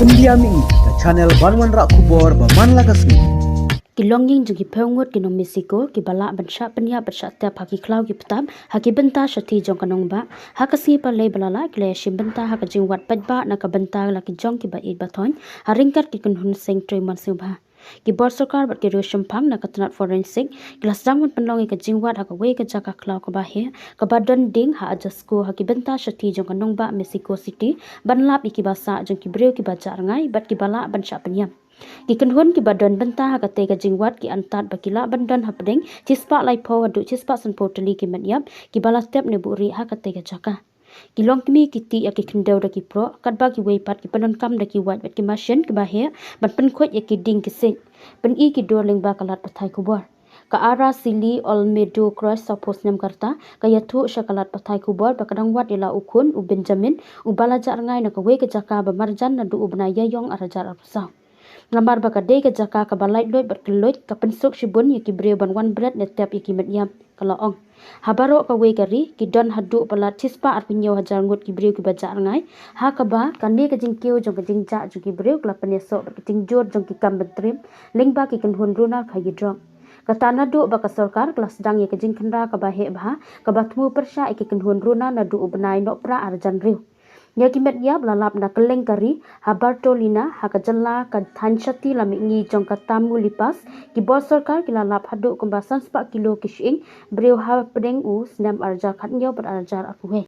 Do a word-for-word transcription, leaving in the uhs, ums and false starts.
India Mihi, ka channel ban wanrah khubor ba man la ka sngi. Ki longïing jong ki phew ngut ki nong Mexico kiba lah ban shah pynïap bad shah tep ha ki khlaw ki btap ha ki bynta shathie jong ka nongbah, ha ka sngi Palei ba la leit ki la ïashim bynta ha ka jingwad paidbah na ka bynta la ki jong kiba ïeit ba thoiñ, ha ryngkat ki kynhun seng trei mon sngewbha. Ki bor sorkar bad ki riewshemphang na ka tnat forensic ki la sdang ban pynlong ïa ka jingwad ha kawei ka jaka khlaw kaba heh kaba don ding ha Ajasco ha ki bynta shathie jong ka nongbah Mexico City, ban lap ïa kiba sah jong ki briew kiba jah rngai bad kiba lah ban shah pynïap. Ki kynhun kiba don bynta ha katei ka jingwad ki antad ba ki lah ban don hapdeng shispah laiphew haduh shispah sanphew tylli ki met ïap kiba la tep ne buhrieh ha katei ka jaka. Ki longkmie ki tih ïa ki khyndew da ki proh, katba kiwei pat ki pyndonkam da ki wait bad ki mashin kiba heh ban pynkhuid ïa ki dieng ki siej. Pyni ki dur lyngba ka lad pathai khubor. Ka Araceli Olmedo Cross, sawphew snem ka rta, ka ïathuh sha ka lad pathai khubor ba ka dang wad ïa la u khun u Benjamin, uba la jah rngai na kawei ka jaka ba marjan naduh u bnai Ïaïong ar hajar arphew saw. Namar ba ka dei ka jaka kaba laitluid bad kylluid, ka pynsuk shibun ïa ki briew ban wan bret ne tep ïa ki met ïap, ka la ong. Ha baroh kawei ka ri ki don haduh palat shispah arphew hynñiew hajar ngut ki briew kiba jah rngai, ha kaba kane ka jingkiew jong ka jingjah jong ki briew ka la pynïasoh bad ka jingjur jong ki kam byntriem lyngba ki kynhun runar khaïi drok. Kata naduh ba ka sorkar ka la sdang ïa ka jingkhynra kaba heh bha kaba thmu pyrshah ïa ki kynhun runar naduh u bnai Nohprah ar hajar hynriew. Ïa ki met ïap la lap na kylleng ka ri, ha Bartolina, ha ka jylla ka thaiñ shathie lam mihngi jong ka Tamaulipas, ki bor sorkar ki la lap haduh kumba san spah kilo ki shyieng briew hapdeng u snem ar hajar khathynñiew bad ar hajar arphew wei.